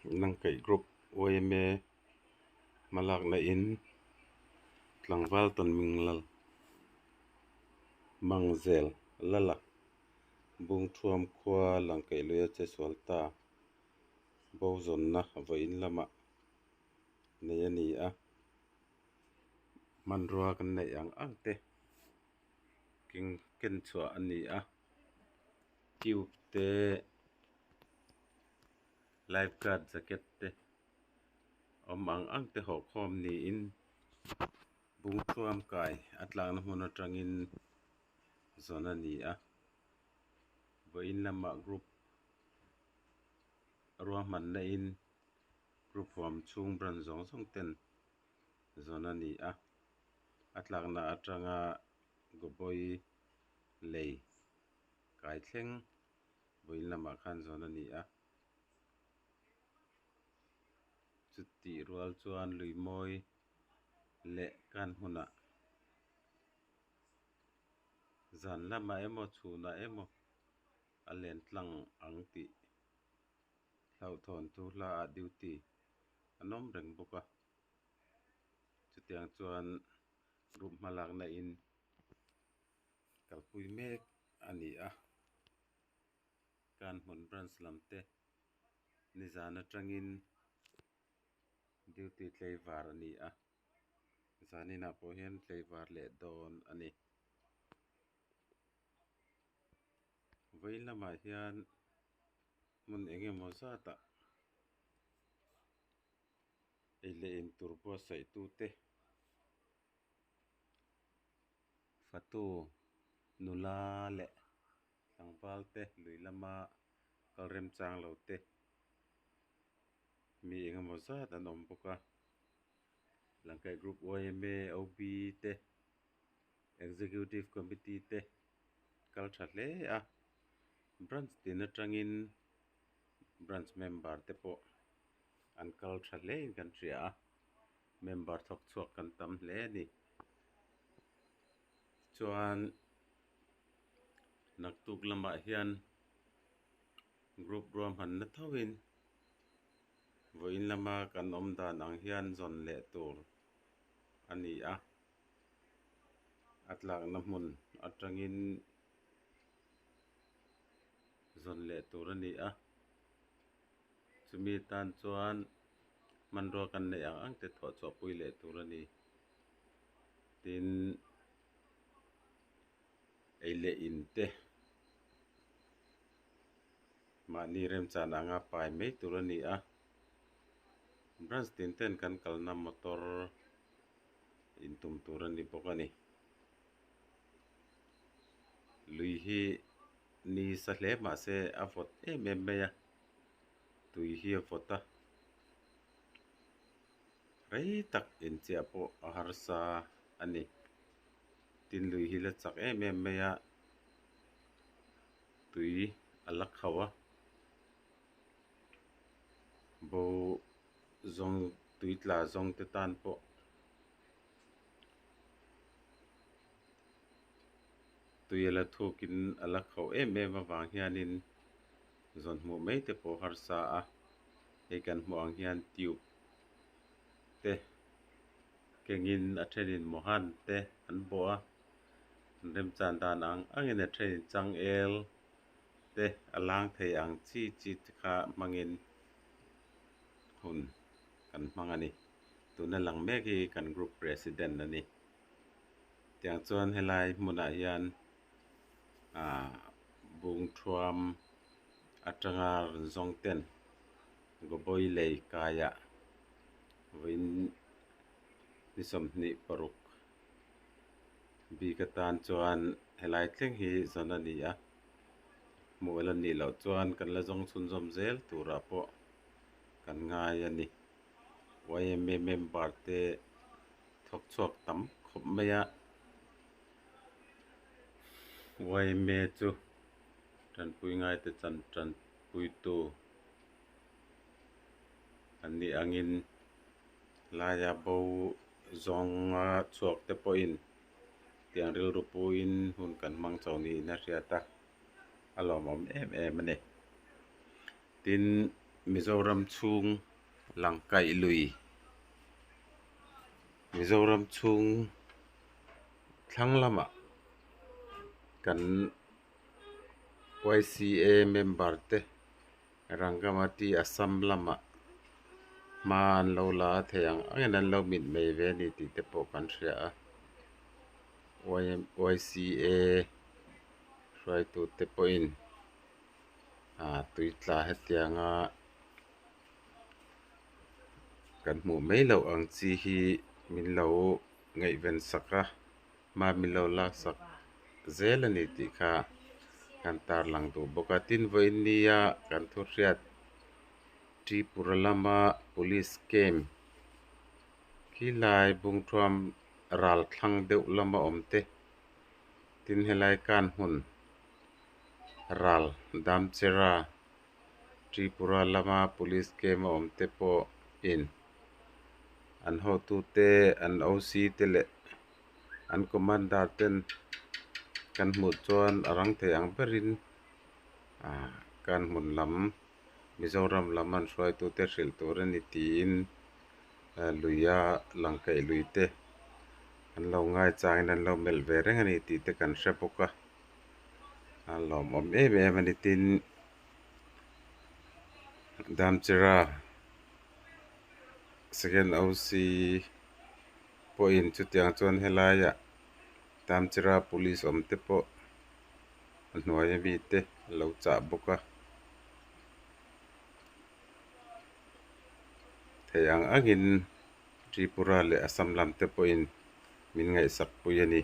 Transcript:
Langkaih group yma hmalakna in tlangval tawnming lal mangzel lala bungthuam khua langkaih lui a che sual ta bo zawnna vawiin lamah nei a ni a hmanrua kan neih ang ang te keng ken chhuah a ni a tube te life guard jacket te awm ang ang te hawh khawm niin bungthuam kai a tlakna hmun atangin zawn a ni a vawiin lamah group ruahmanna in group huam chhung branch zawng zawng ten zawn a ni a a tlakna atanga gawbawi lei kai thleng vawiin lamah khan zawn a ni a chutih rual chuan lui mawi leh kan hmunah zan lamah emaw chhunah emaw a len tlang ang tih hlauhthawn thu hla ah duty an awm reng bawk a chutiang chuan group hmalakna in kalpui mek a ni a kanhmun branch lam te nizan atangin duty tlaivar a ni a zaninah pawh hian tlaivar leh dawn a ni. Vawiin lamah hian hmun eng emaw zatah ei leh in tur buatsaih tute fatu nula leh tlangval te lui lama kal remchang lo te mi eng emaw zat an awm bawk a Langkaih group yma O B te executive committee te kal tha hle a branch tin atangin branch member te pawh an kal tha hle in kan hria a member thawk chhuak kan tam hle a ni chuan naktuk lamah hian group ruahmanna tho in vawiin lama kan awm dan ang hian zawn leh tur a ni a. A tlakna hmun atangin zawn leh tur a ni a chumi tan chuan hmanrua kan neih ang ang te thawh chhuah pui leh tur a ni tin ei leh in te mahni remchan anga pai mai tur a ni a branch tin ten kan kalna motor. Intum tur a ni bawk a ni. Lui hi ni sa hle mah se a vawt em em mai a, tui hi a vawt a, rei tak inchiah pawh a harsa a ni. Tin lui hi la chak em em mai a, tui a la khauh a, bo. Zawng tui tla zawng te tan pawh tui a la thukin a la khauh em em avang hianin zawn hmuh mai te pawh harsa a hei kan hmuh ang hian tube te kengin a thenin mohan te an bawh a an remchan dan ang angin a thenin changel te a lang thei ang chi chi te kha hmangin. Hun kan hmang a ni. Tuna lang mek hi kan group president a ni. Tiang chuan helai hmunah hian ah bungthuam atanga rawn zawng ten Gawbawi lei kaiah vawiin ni 26 bik atan chuan helai thleng hi zawn a ni a. Hmuh la nih loh chuan kan la zawng chhunzawm zel turah pawh kan ngai a ni. Yma member te thawk chhuak tam khawp mai a, yma chu tanpui ngaite chan tanpuitu an nih angin laia bo zawnga chhuak te pawhin tiang rilru puiin hun kan hmang chho niin a hriat a, a lawmawm em em a ni. Tin, Mizoram chhung Langkaih lui Mizoram chhung thlang lamah kan YCA member te Rangamati Assam lamah hma an lo la a thei ang angin an lo mitmei ve a ni tih te pawh kan hria a YCA hruaitute pawhin ah tui tla hetianga kan hmuh mai loh ang chi hi min lo ngaihven sak a hma min lo lak sak zel a ni tih kha kan tarlang duh bawk a tin vawiin nia kan thu hriat Tripura lama police camp khilai bungthuam ral thlang deuh lama awm te tin helai kan hmun ral Damchera Tripura lama police camp a awm te pawh in an hotute an OC te leh an commander ten kan hmuh chuan a rang thei ang berin ah kan hmun lam Mizoram lam an hruaitute hrilh tur a ni tiin luia langkaih lui te an lo ngaichangin an lo melh ve reng a ni tih te kan hre bawk a a lawmawm em em a ni tin Damchera second OC pawhin chutiang chuan helaiah Damchera police awm te pawh a hnuai ami te a lo chah bawk a thei ang angin Tripura leh Assam lam te pawhin min ngaihsak pui a ni.